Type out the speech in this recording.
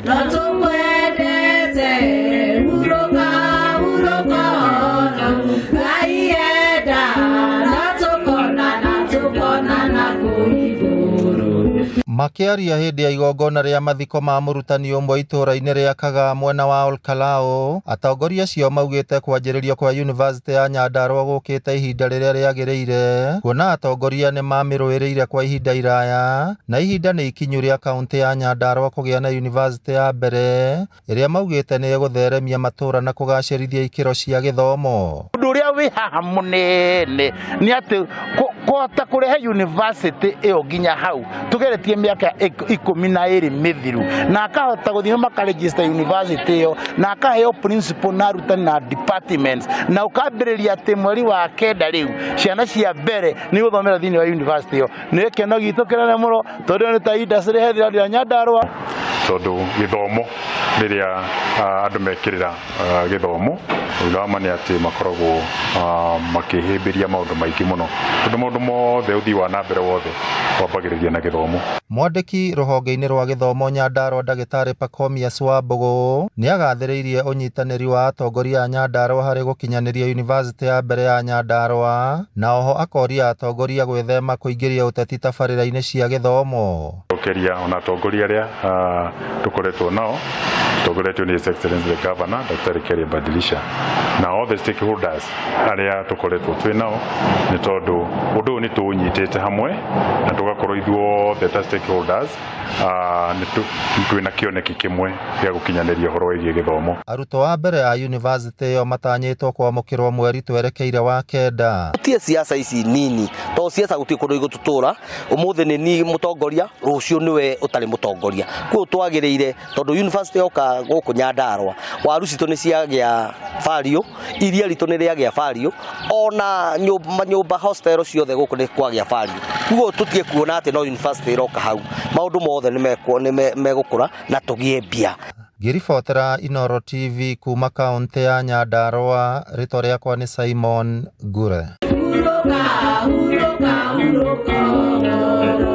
No tũkwendete, hurũka, hurũka ona Ngai enda, na tũkonana, tũkonana kũu igũrũ. Makĩaria hĩndĩ ya igongona rĩa mathiko ma mũrutani ũmwe itũũra-inĩ rĩa Kagaa mwena wa Olkalou, atongoria acio maugĩte kwanjĩrĩrio kwa yunivasĩtĩ ya Nyandarua gũkĩte ihinda rĩrĩa rĩagĩrĩire, kuona atongoria nĩ mamĩrũĩrĩire kwa ihinda iraya na ihinda nĩ ikinyu rĩa kaũntĩ ya Nyandarua kũgĩa na yunivasĩtĩ ya mbere ĩrĩa maugĩte nĩ ĩgũtheremia matũũra na kũgacĩrithia ikĩro cia gĩthomo. Ũndũ ũrĩa wĩ haha mũnene nĩ atĩ kũhota kũrehe university ĩyo nginya hau tũgeretie mĩaka 12 mĩthiru, na akahota gũthiĩ makaregister university ĩyo, na akaheo principal na arutani na departments, na ũkambĩrĩria atĩ mweri wa 9 rĩu ciana cia mbere nĩ gũthomera thĩinĩ wa university ĩyo. Nĩ gĩkeno gitũ kĩnene mũno tondũ ĩyo nĩ ta industry he ya Nyandarua. Tondũ gĩthomo rĩrĩa andũ mekĩrĩra gĩthomo, ũira wa ma nĩ atĩ makoragwo makĩhĩmbĩria maũndũ maingĩ mũno, tondũ maũndũ mothe, ũthii wa na mbere wothe wambagĩrĩria na gĩthomo. Mwandĩki rũhonge-inĩ rwa gĩthomo Nyandarua, Ndagĩtarĩ Pacomius Wambũgũ, nĩ agathĩrĩirie ũnyitanĩri wa atongoria a Nyandarua harĩ gũkinyanĩria yunivasĩtĩ ya mbere ya Nyandarua, na oho akoria atongoria gwĩthema kũingĩria ũteti tabarĩra-inĩ cia gĩthomo. Cokeria ona atongoria arĩa tũkoretwo nao, tũtongoretio nĩ His Excellency the Governor Dr. Keria Badilisha na all the stakeholders arĩa tũkoretwo twĩ nao, nĩ tondũ ũndũ ũyũ nĩ tũũnyitĩte hamwe na tũgakorwo ithuothe ta stakeholders nĩ twĩna kĩoneki kĩmwe gĩa gũkinyanĩria ũhoro wĩgiĩ gĩthomo. Arutwo a mbere a yunivasĩtĩ ĩyo matanyĩtwo kwamũkĩrwo mweri twerekeire wa 9. Tie siasa ici nini, to siasa gũtirĩ kũndũ igũtũtũra. Ũmũthĩ nĩ ni mũtongoria, rũciũ nĩwe ũtarĩ mũtongoria. Koguo twagĩrĩire, tondũ university yoka gũkũ Nyandarua, waru citũ nĩ ciagĩa value, iria ritũ nĩ rĩagĩa value, ona manyũmba hostel ciothe gũkũ nĩ kwagĩa value. Koguo tũtige kuona atĩ no university ĩroka hau, maũndũ mothe nĩ megũkũra na tũgĩe mbia. Ngĩribotera Inooro TV kuma kaũntĩ ya Nyandarua, rĩtwa rĩakwa nĩ Simon Ngure. Hurũka, hurũka, hurũka.